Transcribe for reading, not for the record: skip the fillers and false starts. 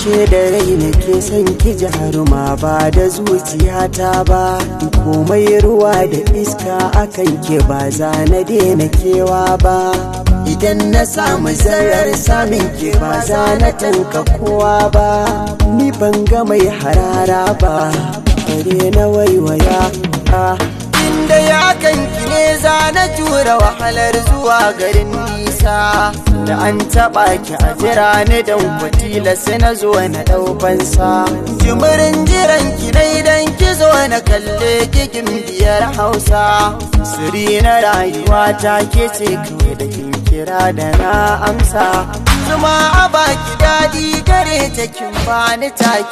Ashe da rai nake son ki jaruma ba da zuciyata ba. Komai ruwa da iska akan ke ba za na daina kewa ba. Idan na samu zarar samun ke ba za na tanka kowa ba. Ni ban ga mai harara ba, bare na waiwaya. Inda ya kanki ne za na jura wahalar zuwa garin nisa. Da an taɓa ki a jira ni don kwatila sai na zo na ɗaufansa. Jimirin jiran ki na idan ki zo na kalle kikin biyar Hausa. Siri na rayuwa ta ke ce kawai da kin kira da na amsa. Zuma a baki daɗi gare ta kin bani take.